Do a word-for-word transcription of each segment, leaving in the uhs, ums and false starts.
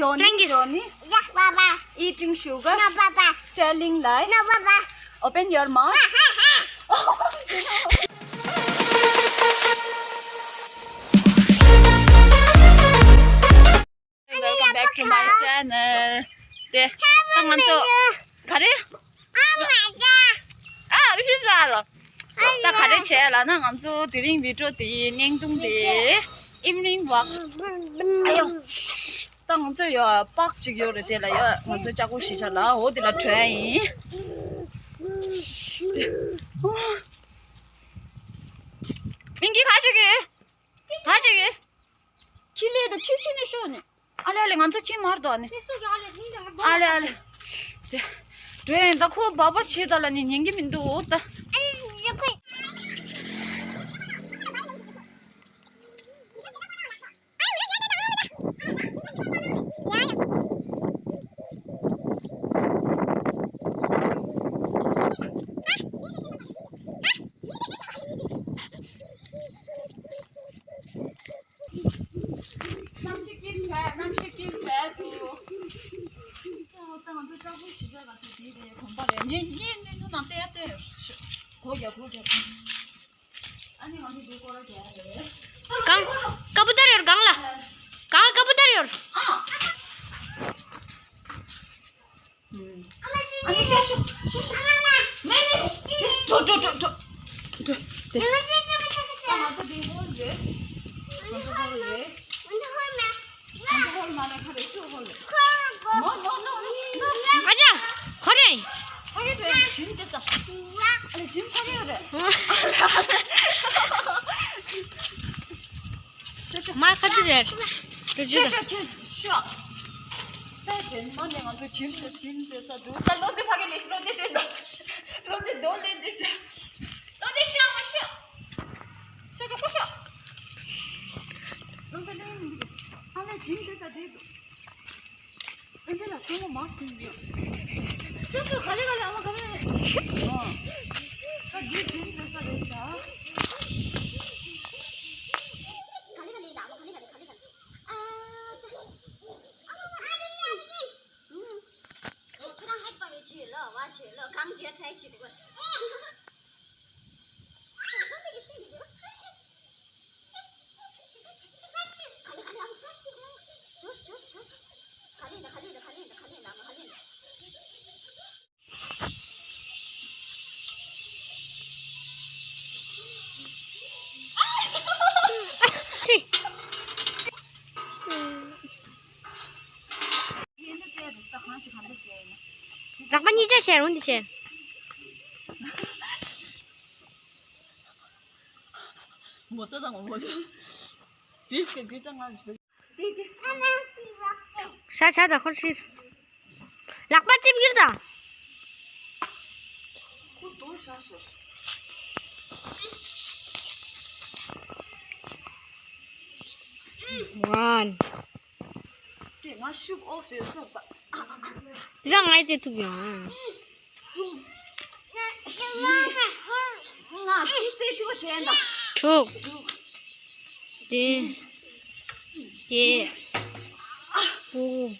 Johnny, Frankie. Johnny. Yeah, Papa. Eating sugar. No, Papa. Telling lie. No, Papa. Open your mouth. Welcome back to my channel. དེ་ད་ང་ཚོ་ག་རེ། ཨ་རི་ཧི་ཟ་ལ། ད་ག་རེ་བྱས་ལ་ན། ང་ཚོ་དེ་རིང་བི་ཌི་ཡོ་དེ་ཡི་བརྙན་ཐུང་དེ་evening walk. ཨ་ཡོ། ད་ང་ཚོ་ཡོ་པཱག་ཅིག་ཡོད་རེད། དེ་ལ་ཡོ་ང་ཚོ་ལྕགས་པོ་ཞིག་བྱ་ལ། འོ་དེ་ལ་བྲོས་ཡིན། མིང་གི་ག་ཞིག་གི། ག་ཞིག་གི། ཁྱི་ལས་དང་ཁྱི་ཁྱི་ནས་ཤོག་ནས། ཨ་ལེ་ཨ་ལེ། ང་ཚོ་ཁྱི་མར་དོ་ནས། ཨ་ལེ་ཨ་ལེ། དེ་འགྲོ་ཡིན། ད་ཁོ་སྦག་སྦག་བྱེད་ད་ལ་ནི་ཉན་གི་མི་འདུག་ད། གནམ་གཤིས་སྐྱིད་བྱས། གནམ་གཤིས་སྐྱིད་བྱས་འདུག་ད་ང་ཚོ་ལྕགས་པོ་ཞིག་ལ་ཚོ་དེ་དེ་གོམ་པ་རེད། ངས་ངས་གནས་ཚུལ་ནང་བལྟས་ཡ་བལྟས་ཡོད། གོ་རྒྱག་གོ་རྒྱག་ཨ་ནི་ང་ཚོ་འདི་སྐོར་ར་རྒྱག་ཡ་རེད། གང་ཀ་བུ་ཏར་ཡོད། གང་ལ། གང་ཀ་བུ་ཏར་ཡོད། ཨ། ཨ་ནི་ཤོག་ཤོག་ཤོག་ཤོག་མེ་མེ་མེ། འགྲོ་འགྲོ་འགྲོ་འགྲོ། འགྲོ། དེ། ང་ཚོ་འདི་ཧོལ་རེད། ང་ཚོ་ཧོལ་རེད། ང་ཚོ་ཧོལ་མ་རེད། ཁ་རེད། ཚུར་ཧོལ་རེད། ནོ་ནོ་ནོ་ནོ། ཨ་ཅག་ཧོ་རེད། ཕ་གི་དེ་ཇིམ་ཟེར་ས། ཨ་ལེ་ཇིམ་ཕ་གི་ཡོད་རེད། ཤོག་ཤོག་མ་ཁ་ཅི་རེད། ཤོག་ཤོག་ཁྱོད་ཤོག་ད་དེ་མ་ནས་ང་ཚོ་ཇིམ་ཟེར་ཇིམ་ཟེར་ས་འདུག་ད་བློ་འདི་ཕ་གི་ལས་བློ་འདི་དེ་འདུག་བློ་འདི་རྡོ་ལེན་འདི་ཤོག་བློ་འདི་ཤོག་མ་ཤོག་ཤོག་ཤོག་ཤོག་ཤོག་བློ་འདི་ལེན་འདི་འདུག་ཨ་ལེ་ཇིམ་ཟེར་ས་དེ་འདུག་ཨ་འདི་ལ་སོང་མ་མ་སོང་ཡོད། ཤོག་ཤོག་ག་ལེ་ག་ལེ། ཨ་མ་ག་ལེ། ཨ་འདི་ཇིམ་ཟེར་ས་རེད་ཤག་ག་ལེ་ག་ལེ་ཡིན་ད། ཨ་མ་ག་ལེ་ག་ལེ་ག་ལེ་ག་ལེ། ཨ་ཙི། ཨ་མ་ཨ་ནི་ཨ་ནི། ཁྱོད་རང་ཧད་པ་རེད། ཆེ་ལོ་བ་ཆེ་ལོ་གང་བྱས་ཁྲལ་ཞིག་འདུག་ལག་པ་གཉིས་ཆ་བྱས་རུང་འདི་བྱས། ངོ་ཚ་དང་ངོ་ཚ། དེ་སྐད་དེ་ཙང་ང་། ཤ་ཤ་དང་ཁོར་ཤིར། ལག་པ་རྩིབ་གིར་དང་། ཁོ་དོ་ཤ་ཤ། One། དེ་ང་ཤུགས་ཨོ་ཟེར་སོང་ད། དེ་ང་ཡི་ཐུག་ཡོང་། གསུམ། བཞི། ལྔ། བཅུ་རྩེ་ཐུབ་པ་བྱས་ན། དྲུག་དྲུག་བདུན། བརྒྱད། དགུ།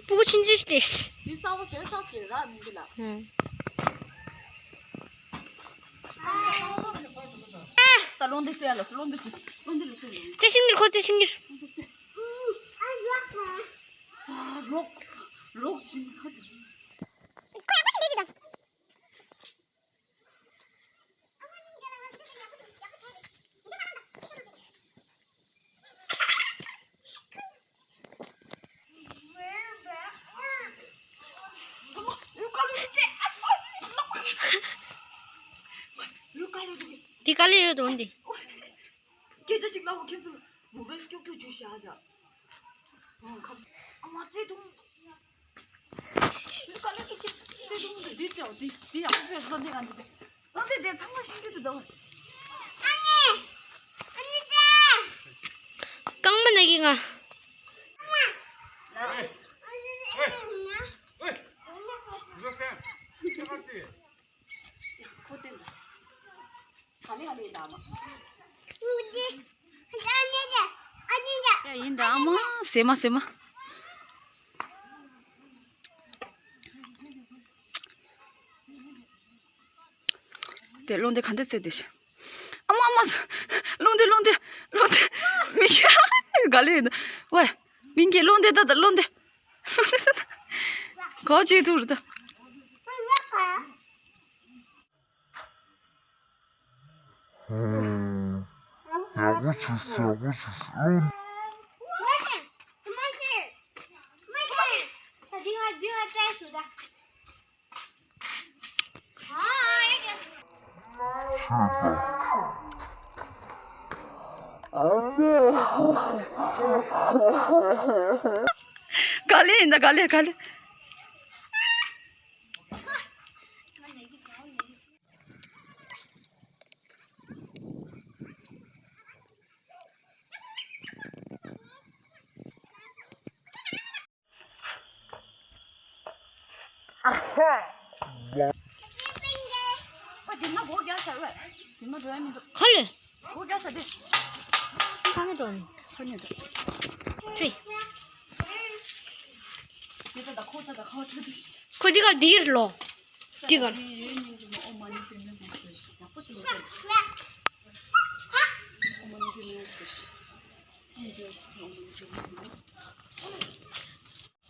སྤུ་གུ་ཆུང་ཆུང་ཞིག་སྟེ། འདི་གསར་པ་ཟེར་ས་ཟེར་ར་མི་འདི་ལ། ཧུམ། ད་རླུང་འདི་རྩེ་ཡ་ལ་རླུང་འདི་རྩེ་རླུང་འདི་ལ་རྩེ་ཡ། རྩེ་ཤིང་གིར་ཁོ་རྩེ་ཤིང་གིར། ས་རོག་རོག་ཅིང་ཁ་ཅིག་འདི་དཀའ་ལས་ཡོད་དོ་འདི། སྐད་ཆ་ཅིག་ལབ་ཁྱེད་ཚོ་མོ་བེལ་སྐྱུག་སྐྱུག་ཅུ་བཞག་ཅག་ཨ་མ་བརྩེ་དུང་། འདི་ཡག་པོ་བྱས་བློ་འདི་ག་འདི་བློ་འདི་དེ་ཚང་མ་ཤིང་འདི་དུ་དང་། རྐང་པ་ན་གི་ང་། ཁོ་དེ་འདྲ། ག་ནས་ག་ནས་ལ་མ། ཨ་མ་ཟེ་མ་ཟེ་མ། དེ་བློ་འདི་ག་འདྲ་བཙལ་དེ་ཤི། ཨ་མ་ཨ་མ། བློ་འདི་བློ་འདི་བློ་འདི། མི་ག་ལེ་ཡིན། ཝེ། མིང་གི་བློ་འདི་ད་ད་བློ་འདི། གོ་ཅི་ཐུར་ད། ཡག་པོ་བྱོས། ཡག་པོ་བྱོས། བློ། ག་ལེ་ཡིན་ད། ག་ལེ་ག་ལེ། ག་ལེ། ཁོ་འདི་ག་འདིར་ལོ། འདི་ག།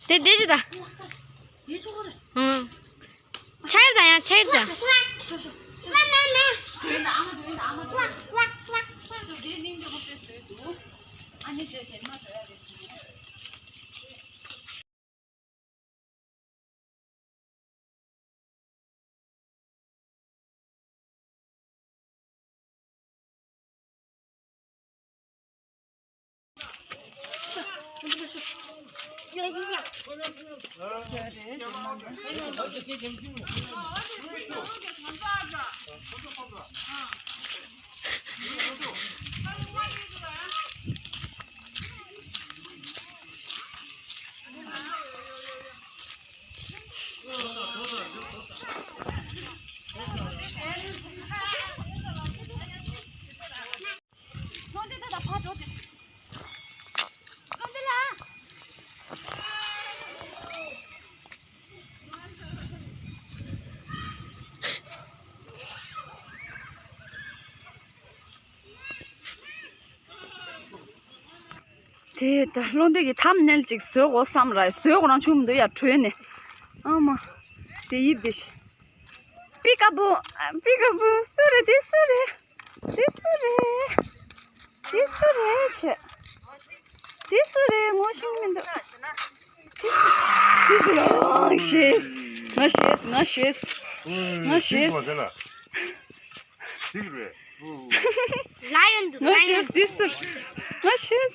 དེ་དེ་ཅི་ད། ཨང་། ཆར་ད་ཡང་ཆར་ད། དེ་ད་བློ་འདས་ཀྱི་ཐམ་ནེལ་ཅིག་བཟོས་གོ་བསམ་ར། བཟོས་གོ་རང་ཆུང་མི་འདུག་ཡ། བྲོས་ནས། ཨ་མ། དེ་ཡིབ་བེ་ཤི། པི་ཀ་བུ། པི་ཀ་བུ་སུ་རེད། དེ་སུ་རེད། དེ་སུ་རེད། དེ་སུ་རེད་ཆེ། དེ་སུ་རེད། ངོ་ཤེས་མི་འདུག་དེ་སུ། དེ་སུ་རེད། ཨང་། ཤེས། ང་ཤེས། ང་ཤེས། ང་ཤེས། ལ་ཡོན་འདུག་ང་ཤེས། དེ་སུ། ང་ཤེས།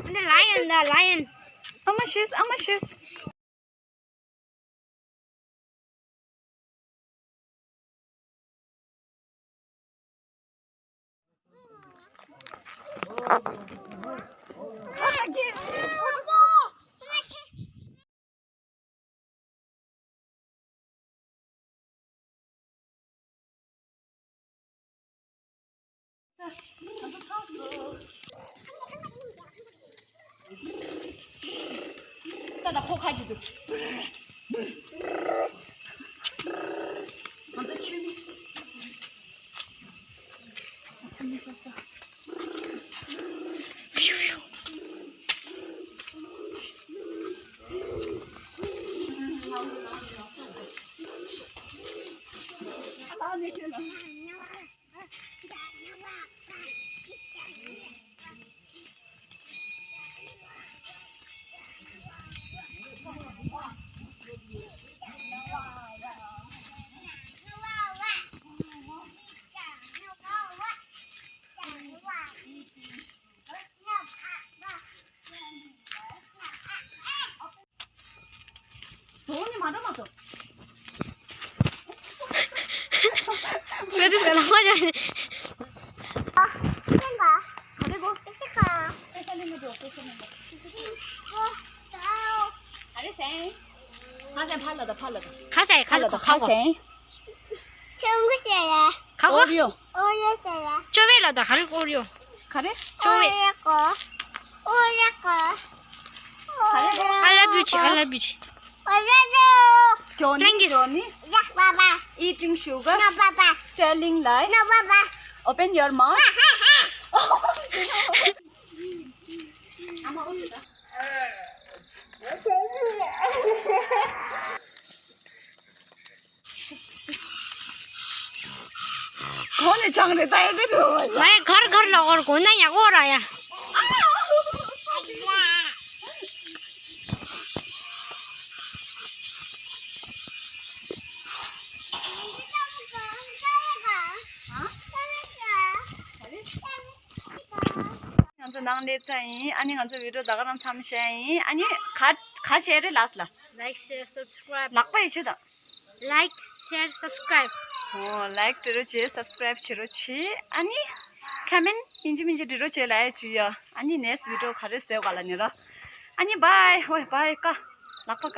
འདི་ལ་ཡོན་ད། ལ་ཡོན། ཨ་མ་ཤེས། ཨ་མ་ཤེས། ད་ད་ཁོ་ཁ་ཅིག་འདུག་ང་ཚོ་ཆུ་མིག་ཆུ་མིག་ཤོར་སོང་། ཟེར་དུས་ཟེར་ལ་མ་བྱ། ཨ། སེམས་པ། ག་རེ་གོ། ཨེ་ཤི་ཀ། ཨེ་ཤ་ལི་མ་འགྲོ། ཨེ་ཤ་ལི་མ་འགྲོ། ག་རེ་ཟེར། ཧ་ཟེར། ཕར་ལ་ད། ཕར་ལ་ད། ག་ཟེར། ག་ལ་གོ། ག་གོ། ཁྱོད་ངུ་ཟེར་ཡ། ག་གོ། ཨོ་རི་ཡོ། ཨོ་རི་ཡོ་ཟེར་ཡ། ཅོ་བེ་ལ་ད། ག་རེ་ཨོ་རི་ཡོ། ག་རེ། ཅོ་བེ། ཨོ་རི་ཡོ་གོ། ཨོ་རི་ཡོ་གོ། I love you. Johnny, Johnny, eating sugar, telling lie. Open your mouth. གོང་ནས་ཆང་རེ་ད་ཡ་དེ་འགྲོ་བ་ཡ། ང་རེ་གར་གར་ལ་གོར་གོ་ན་ཡག་པོ་ར་ཡ། ང་ཚོ་ནང་སླེབས་ཚར་ཡིན། ཨ་ནི་ང་ཚོ་བི་ཌི་ཡོ་ད་ག་རང་མཚམས་བཞག་ཡིན། ཨ་ནི་ག་ག་བྱས་རེད་ལགས་ལ། Like, share, subscribe. ལག་པ་ཡི་ཆུ་དང་། Like, share, subscribe. ཨོ་ལའིཀ་འབྲི་རོགས་བྱེད། སབ་སི་ཀ་རའིབ་བྱེད་རོགས་བྱེད། ཨ་ནི་ཁོ་མེན་ཊི་ཡིན་གཅིག་མིན་གཅིག་འབྲི་རོགས་བྱེད་ལབ་ཡ་བྱུས་ཡ། ཨ་ནི་ནེག་སི་ཊི་བི་ཌི་ཡོ་ག་རེ་བཟོས་ག་ལ་ཉེ་ར། ཨ་ནི་བྷའི། ཨོའི་བྷའི་ཀ། ལག་པ་ཀ།